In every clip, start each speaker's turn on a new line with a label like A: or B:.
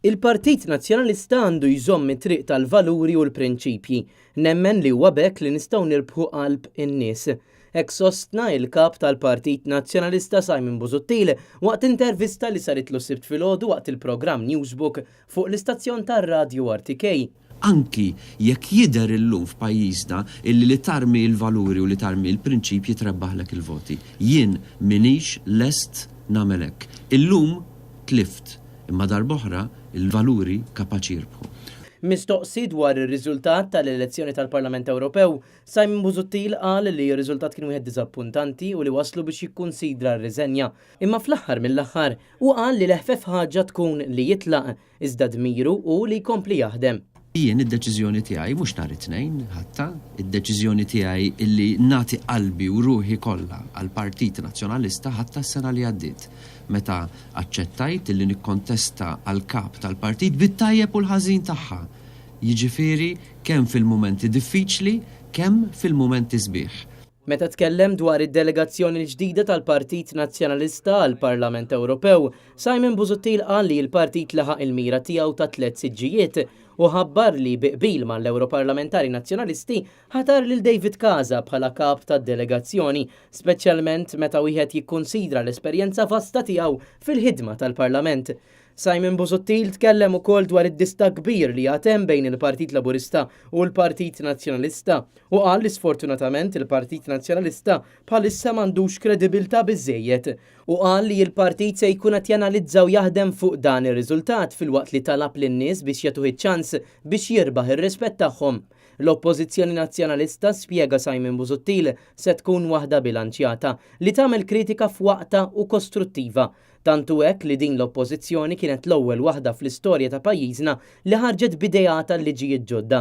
A: Il-Partit Nazzjonalista għandu jżomm it-triq tal-valuri u l-prinċipji. Nemmen li huwa b'hekk li nistgħu nirbħu qalb in-nies. Hekk sostna il-Kap tal-Partit Nazzjonalista Simon Busuttil waqt intervista li saritlu s-Sibt filgħodu waqt il-programm Newsbook fuq l-istazzjon tar-radju RTK.
B: Anki jekk jidher illum f'pajjiżna illi li tarmi l-valuri u li tarmi l-prinċipji trebbaħlek il-voti. Jien m'iniex lest nagħmel hekk. Illum tlift. Imma darb'oħra, il-valuri kapaċi jirbħu.
A: Mistoqsi dwar ir-riżultat tal-elezzjoni tal-Parlament Ewropew, Simon Busuttil qal li r-riżultat kien wieħed diżappuntanti u li wasslu biex jikkunsidra r-riżenja. Imma fl-aħħar mill-aħħar, hu qal li l-eħfef ħaġa tkun li jitlaq, iżda dmiru hu li jkompli jaħdem.
B: Jien id-deċiżjoni tiegħi mhux nhar it-Tnejn ħadtha, id-deċiżjoni tiegħi illi nagħti qalbi u ruħi kollha għall-Partit Nazzjonalista ħadtha s-sena li għaddiet meta aċċettajt illi nikkontesta għall-Kap tal-Partit bit-tajjeb u l-ħażin tagħha, jiġifieri kemm fil-mumenti diffiċli kemm fil-mumenti sbieħ.
A: Meta tkellem dwar id-delegazzjoni l-ġdida tal-Partit Nazzjonalista għall-Parlament Ewropew, Simon Busuttil qal li l-partit laħaq il-mira tiegħu ta' tliet siġġijiet u ħabbar li bi qbil mal-Ewroparlamentari Nazzjonalisti ħatar lil David Casa bħala kap tad-delegazzjoni, speċjalment meta wieħed jikkunsidra l-esperjenza vasta tiegħu fil-ħidma tal-Parlament. Simon Busuttil tkellem ukoll dwar id-distakk kbir li għad hemm bejn il-Partit Laburista u l-Partit Nazzjonalista u qal li sfortunatament il-Partit Nazzjonalista bħalissa m'għandux kredibilità biżżejjed u qal li l-partit se jkun qed janalizza u jaħdem fuq dan ir-riżultat filwaqt li talab lin-nies biex jagħtuh iċ-ċans biex jirbaħ ir-rispett tagħhom. L-Oppożizzjoni Nazzjonalista, spjega Simon Busuttil, se tkun waħda bilanċjata, li tagħmel kritika f'waqtha u kostruttiva. Tant hu hekk li din l-Oppożizzjoni kienet l-ewwel waħda fl-istorja ta' pajjiżna li ħarġet b'ideat għal liġijiet ġodda.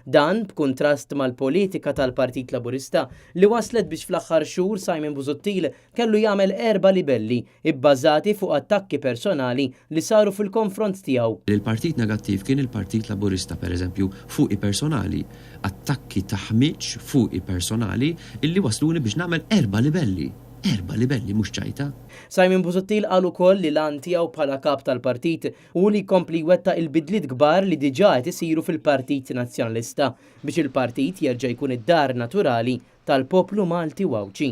A: Dan b'kuntrast mal-politika tal-Partit Laburista li wasslet biex fl-aħħar xhur Simon Busuttil kellu jagħmel erba' libelli ibbażati fuq attakki personali li saru fil-konfront tiegħu.
B: Il-partit negattiv kien il-Partit Laburista, per eżempju, fuqi personali, attakki ta' ħmieġ fuqi personali illi wassluni biex nagħmel erba' libelli. Erba' libelli mhux ċajta.
A: Simon Busuttil qal ukoll li l-għan tiegħu bħala Kap tal-Partit hu li jkompli jwettaq il-bidliet kbar li diġà qed isiru fil-Partit Nazzjonalista biex il-partit jerġa' jkun id-dar naturali tal-poplu Malti u Għawdxi.